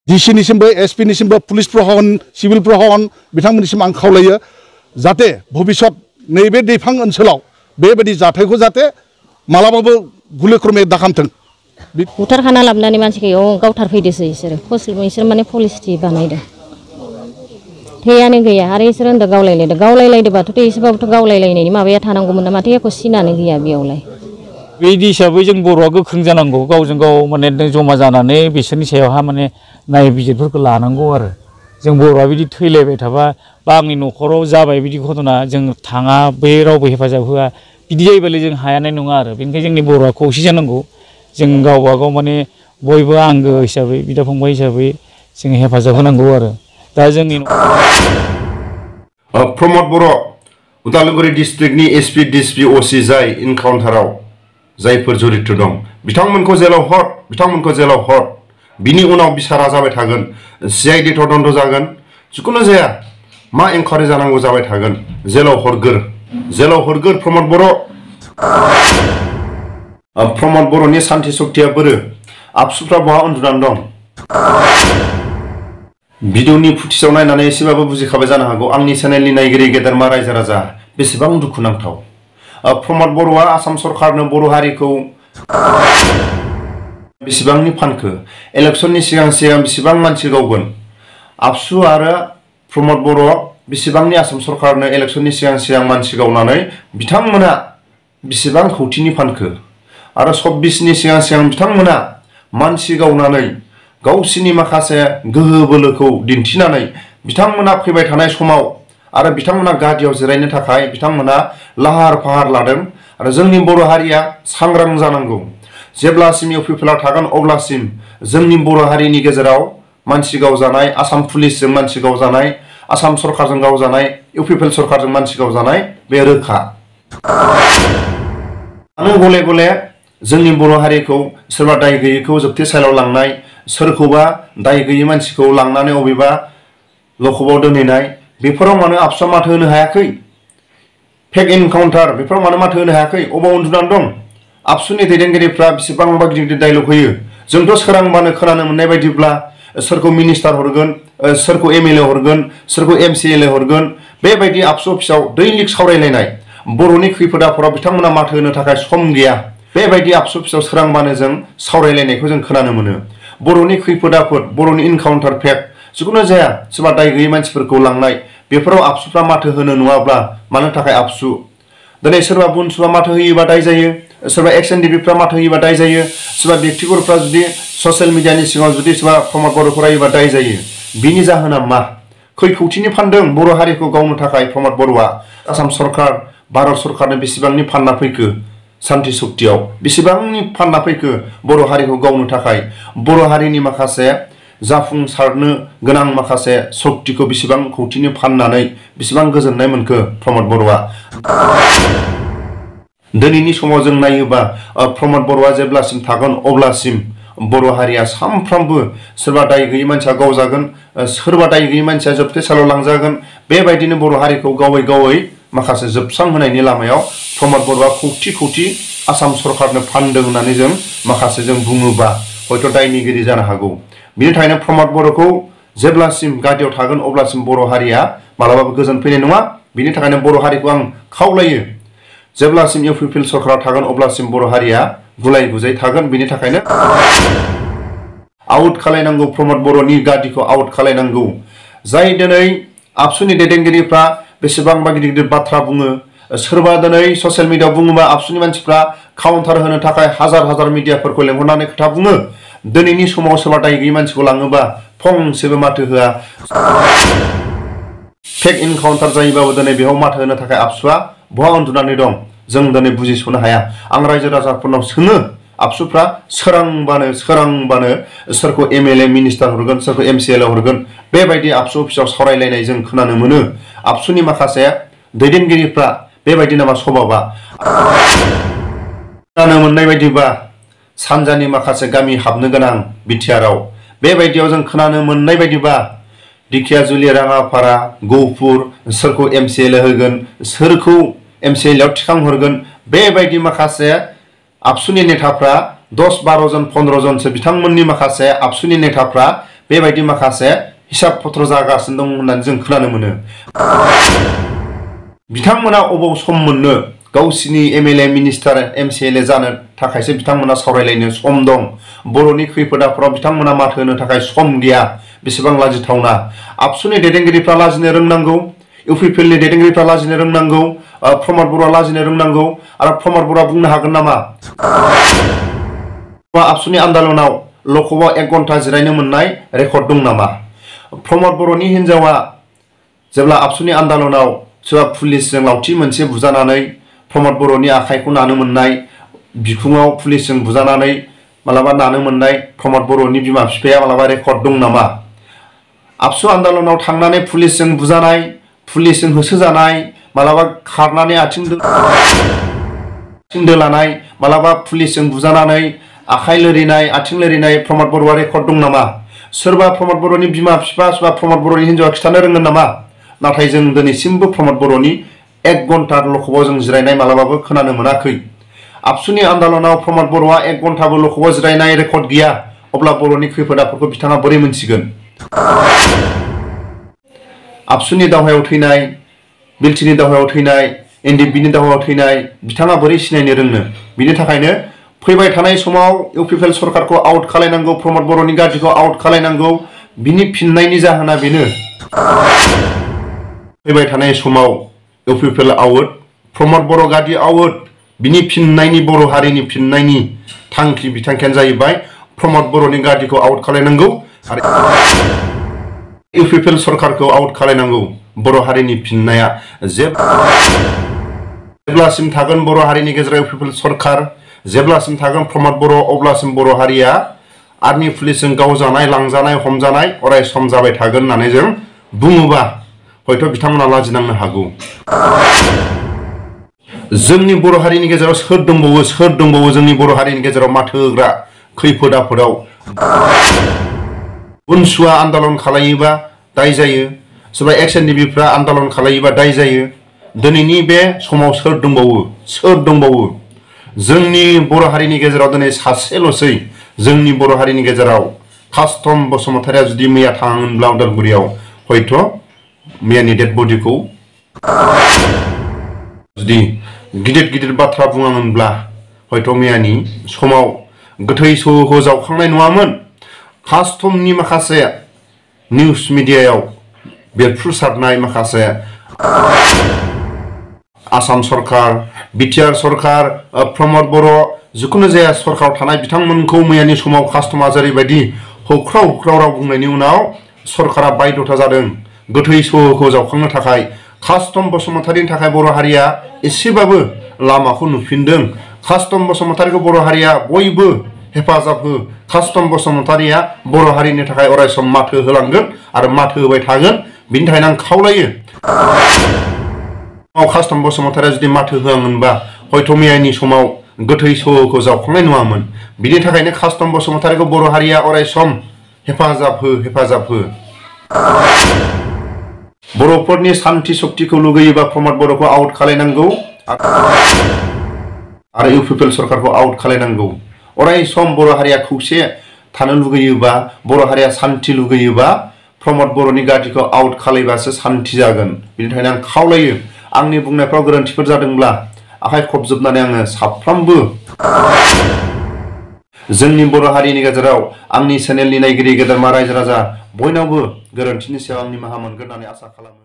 डिसिनिसिमबो एसपिनिसिमबो police प्रहन civil प्रहन बिथांमोननिसिम आं खावलायो जाहाथे भबिष्यत नैबे दैफां ओनसोलाव बेबायदि जाथायखौ जाहाथे मालाबाबो गुलुक्रमे दाखामथों बुथारखाना लाबोनानै मानसिखौ गावथारफैदोसो इसोर माने पलिसि बानायदों थैयानो गैया आरो इसोर होनदों गावलायलायदोंबाथ' एसेबाबोथ' गावलायलायनायनि माबाया थानांगौमोन ना माथो एख' सिनानो गैया बेयावलाय बेबायदि हिसाबै जों बर'आ गोख्रों जानांगौ गावजों गाव माने जमा जानानै बिसोरनि सायावहा माने नायबिजिरफोरखौ लानांगौ आरो जों बर'आ बिदि थैलायबाय थाबा बा आंनि न'खराव जाबाय बिदि घटना जों थाङा बै रावबो हेफाजाब होआ बिदि जायोबालाय जों हायानाय नङा आरो बेनिखायनो जोंनि बर'आ खौसे जानांगौ जों गावबा गाव माने बयबो आंगो हिसाबै बिदा फंबाय हिसाबै जों हेफाजाब होनांगौ आरो दा जोंनि प्रमद बर' उदालगुरि डिस्ट्रिक्टनि एसपि डिएसपि असि जाय इनकाउन्टाराव जायफोर जड़ित दं बिथांमोनखौ जेलाव हर बिनि उनाव बिसारा जाबाय थागोन CID तदन्त जागोन जिखुनु जाया मा इनक्वायरि जानांगौ जाबाय थागोन जेलाव हरगोर प्रमद बर'नि सान्थि सक्तिया बोरो आबसुफ्रा बहा उन्दुनानै दं भिडिअनि फुटेजाव नायनानै एसेबाबो बुजिखाबाय जानो हागौ आंनि चेनेलनि नायगिरि गेदेरमा रायजो राजा बेसेबां दुखुनांथाव प्रमद बर'आ आसाम सरकारनो बर' हारिखौ बेसेबांनि फानखो इलेक्शननि सिगां बेसेबां मानसि गावगोन आबसु आरो प्रमद बर' बेसेबांनि आसाम सरकारनो इलेक्शननि सिगां मानसि गावनानै बिथांमोना बेसेबां खौथिनि फानखो आरो 26नि सिगां बिथांमोना मानसि गावनानै गावसिनि माखासे गोहो बोलोखौ दिन्थिनानै बिथांमोना फैबाय थानाय समाव आरो बिथांमोना गादियाव जिरायनो थाखाय बिथांमोना लाहार फाहार लादों आरो जोंनि बर' हारिया सांग्रां जानांगौ जेब्लासिम इउपिपिएलआ थागोन अब्लासिम जोंनि बर' हारिनि गेजेराव मानसि गावजानाय आसाम पुलिसजों मानसि गावजानाय आसाम सरकारजों गावजानाय इउपिपिएल सरकारजों मानसि गावजानाय बे रोखा गले गले जोंनि बर' हारिखौ सोरबा दाय गैयैखौ जोबथेसालियाव लांनाय सोरखौबा दाय गैयै मानसिखौ लांनानै अबेबा लकआपआव दोनहैनाय बेफोराव मानो आबसुआ माथो होनो हायाखै फेक इनकाउन्टार बेफोराव मानो माथो होनो हायाखै अबाव उन्दुनानै दं आबसुनि दैदेनगिरिफ्रा बेसेबांबा गिदिर डायलग होयो जोंथ' सोरांबानो खोनानो मोननाय बायदिब्ला सोरखौ मिनिस्टार हरगोन सोरखौ MLA हरगोन सोरखौ MCLA हरगोन बेबायदि आबसु अफिसाव दैलिक सावरायलायनाय बर'नि खैफोद आफोदाव बिथांमोना माथो होनो थाखाय सम गैया बेबायदि आबसु अफिसाव सोरांबानो जों सावरायलायनायखौ जों खोनानो मोनो बर'नि खैफोद आफोद बर'नि इनकाउन्टार फेक जिखुनु जाया सोरबा दाय गैयै मानसिफोरखौ लांनाय बेफोराव आबसुफ्रा माथो होनो नङाब्ला मानो थाखाय आबसु दिनै सोरबा बुनसुआ माथो होयोबा दाय जायो सोरबा XNDBफ्रा माथो होयोबा दाय जायो सोरबा व्यक्तिगतफ्रा जुदि ससियेल मिडियानि सिगाङाव जुदि सोरबा प्रमद बर'खौ रायोबा दाय जायो बिनि जाहोना मा खै खौथिनि फानदों बर' हारिखौ गावनो थाखाय प्रमद बर'आ आसाम सरकार भारत सरकारनो बेसेबांनि फानना फैखो सान्थि सक्तियाव बेसेबांनि फानना फैखो बर' हारिखौ गावनो थाखाय बर' हारिनि माखासे जाफुंसारनो गोनां माखासे सक्तिखौ बेसेबां खौथिनि फाननानै बेसेबां गोजोननाय मोनखो प्रमद बर'आ दिनैनि समाव जों नायोबा प्रमद बर'आ जेब्लासिम थागोन अब्लासिम बर' हारिया सानफ्रामबो सोरबा दाय गैयै मानसिया गावजागोन सोरबा दाय गैयै मानसिया जोबथेसालियाव लांजागोन बेबायदिनो बर' हारिखौ गावै माखासे जोबस्रांहोनायनि लामायाव प्रमद बर'आ खौथि आसाम सरकारनो फानदों होननानै जों माखासे जों बुङोबा हयथ' दायनिगिरि जानो हागौ बिनि थाखायनो प्रमद बर'खौ जेब्लासिम गादियाव थागोन अब्लासिम बर' हारिया मालाबाबो गोजोन फैनाय नङा बिनि थाखायनो बर' हारिखौ आं खावलायो जेब्लासिम इउपिपिएल सरकारा थागोन अब्लासिम बर' हारिया गुलाय गुजाय थागोन बिनि थाखायनो आउट खालायनांगौ प्रमद बर'नि गादिखौ आउट खालायनांगौ जाय दिनै आबसुनि दैदेनगिरिफ्रा बेसेबांबा गिदिर बाथ्रा बुङो सोरबा दिनै ससियेल मिडियाआव बुङोबा आबसुनि मानसिफ्रा काउन्टार होनो थाखाय हाजार मिडियाफोरखौ लेंहरनानै खोथा बुङो दिनैनि समाव सोरबा दाय गैयै मानसिखौ लाङोबा फंसेबो माथो होआ फेक इनकाउन्टार जायोबाबो दिनै बेयाव माथो होनो थाखाय आबसुआ बहा उन्दुनानै दं जों दिनै बुजिस'नो हाया आं रायजो राजाफोरनाव सोङो आबसुफ्रा सोरांबानो सोरखौ MLA मिनिस्टार हरगोन सोरखौ MCLA हरगोन बेबायदि आबसु अफिसाव सावरायलायनाय जों खोनानो मोनो आबसुनि माखासे दैदेनगिरिफ्रा बेबायदि नामा सभाबा खोनानो मोननाय बायदिबा सानजानि माखासे गामि हाबनो गोनां बिटिआरआव बेबायदियाव जों खोनानो मोननाय बायदिबा दिखियाजुलि राङापारा गहपुर सोरखौ MCLA होगोन सोरखौ MCLAआव थिखांहरगोन बेबायदि माखासे आबसुनि नेताफ्रा 10-12 जन 15 जनसो बिथांमोननि माखासे आबसुनि नेताफ्रा बेबायदि माखासे हिसाब पत्र जागासिनो दं होननानै जों खोनानो मोनो। बिथांमोना अबाव सम मोननो गावसिनि एमएलए मिनिस्टार एमसिएलए जानो थाखायसो बिथांमोना सावरायलायनो सम दं। बर'नि खैफोद आफोदाव बिथांमोना माथो होनो थाखाय सम गैया। बेसेबां लाजिथावना। आबसुनि दैदेनगिरिफ्रा लाजिनो रोंनांगौ, इउपिपिएलनि दैदेनगिरिफ्रा लाजिनो रोंनांगौ, प्रमद बर'आ लाजिनो रोंनांगौ। आरो प्रमद बर'आ बुंनो हागोन नामा आबसुनि आन्दलनाव लकआव 1 घन्टा जिरायनो मोननाय रेकर्ड दं नामा? प्रमद बर'नि हिन्जावा जेब्ला आबसुनि आन्दलनाव सोरबा पुलिसजों लावथि मोनसे बुजानानै प्रमद बर'नि आखाइखौ नानो मोननाय, बिखुङाव पुलिसजों बुजानानै मालाबा नानो मोननाय प्रमद बर'नि बिमा बिफाया मालाबा रेकर्ड दं नामा? आबसु आन्दलनाव थांनानै पुलिसजों बुजानाय, पुलिसजों होसोजानाय, मालाबा खारनानै आथिं दोलानाय, मालाबा पुलिसजों बुजानानै आखाइ लोरिनाय, आथिं लोरिनाय प्रमद बर'आ रेकर्ड दं नामा? सोरबा प्रमद बर'नि बिमा बिफा, सोरबा प्रमद बर'नि हिन्जावा खिथानो रोंगोन नामा? नाथाय जों दिनैसिमबो प्रमद बर'नि 1 घन्टा लकआव जों जिरायनाय मालाबाबो खोनानो मोनाखै। आबसुनि आन्दलनाव प्रमद बर'आ 1 घन्टाबो लकआव जिरायनाय रेकर्ड गैया। अब्ला बर'नि खैफोद आफोदखौ बिथाङा बोरै मोनसिगोन? आबसुनि दावहायाव थैनाय, बिलटिनि दावहायाव थैनाय, एनडिएफबिनि दावहायाव थैनाय बिथाङा बोरै सिनायनो रोंनो? बिनि थाखायनो फैबाय थानाय समाव इउपिपिएल सरकारखौ आउट खालायनांगौ, प्रमद बर'नि गादिखौ आउट खालायनांगौ। बिनि फिननायनि जाहोना बेनो। फैबाय थानाय समाव इउपिपिएल आउट, प्रमद बर' गादि आउट। बिनि फिननायनि बर' हारिनि फिननायनि थांखि बिथांखियानो जाहैबाय प्रमद बर'नि गादिखौ आउट खालायनांगौ आरो इउपिपिएल सरकारखौ आउट खालायनांगौ। बर' हारिनि फिननाया जेब्लासिम थागोन बर' हारिनि गेजेराव इउपिपिएल सरकार, जेब्लासिम थागोन प्रमद बर', अब्लासिम बर' हारिया आर्मि पुलिसजों गावजानाय, लांजानाय, हमजानाय अराय सम जाबाय थागोन होननानै जों बुङोबा हयथ' बिथांमोना लाजिनांनो हागौ। जोंनि बर' हारिनि गेजेराव सोर दंबावो जोंनि बर' हारिनि गेजेराव माथो होग्रा खैफोद आफोदाव? उनसुवा आन्दलन खालायोबा दाय जायो, सोरबा एक्स-एनडिएफबिफ्रा आन्दलन खालायोबा दाय जायो। दिनैनि बे समाव सोर दंबावो? जोंनि बर' हारिनि गेजेराव दिनै सासेल'सै। जोंनि बर' हारिनि गेजेराव कास्टम बसुमतारिया जुदि मैया थाङोमोनब्ला उदालगुरियाव हयथ' मैयानि डेड बडिखौ जुदि गिदिर बाथ्रा बुङामोनब्ला हयथ' मैयानि समाव गोथै सह'खौ जावखांनाय नङामोन। कास्टमनि माखासे निउस मिडियायाव बेरफ्रुसारनाय माखासे आसाम सरकार, बिटिआर सरकार, प्रमद बर', जिखुनु जाया सरकाराव थानाय बिथांमोनखौ मैयानि समाव कास्टमा जेरैबायदि होख्राव राव बुंनायनि उनाव सरकारा बायध'था जादों गोथै सह'खौ जावखांनो थाखाय। कास्टम बसुमतारिनि थाखाय बर' हारिया एसेबाबो लामाखौ नुफिनदों। कास्टम बसुमतारिखौ बर' हारिया बयबो हेफाजाब हो। कास्टम बसुमतारिया बर' हारिनि थाखाय अरायसम माथो होलांगोन आरो माथो होबाय थागोन। बिनि थाखायनो आं खावलायो कास्टम बसुमतारिया जुदि माथो होआमोनबा हयथ' मैयानि समाव गोथै सह'खौ जावखांनाय नङामोन। बिनि थाखायनो कास्टम बसुमतारिखौ बर' हारिया अरायसम हेफाजाब हो। बर'फोरनि सान्थि सक्तिखौ लुगैयोबा प्रमद बर'खौ आउट खालायनांगौ आरो इउपिपिएल सरकारखौ आउट खालायनांगौ। अरायसम बर' हारिया खौसे थानो लुगैयोबा, बर' हारिया सान्थि लुगैयोबा प्रमद बर'नि गादिखौ आउट खालायबासो सान्थि जागोन। बिनि थाखायनो आं खावलायो, आंनि बुंनायफ्राव गोरोन्थिफोर जादोंब्ला आखाइ खबजोबनानै आङो साफ्रोमबो जोंनि बर' हारिनि गेजेराव आंनि चेनेलनि नायगिरि गेदेरमा रायजो राजा बयनावबो गोरोन्थिनि सायाव आं निमाहा मोनगोन होननानै आसा खालामो।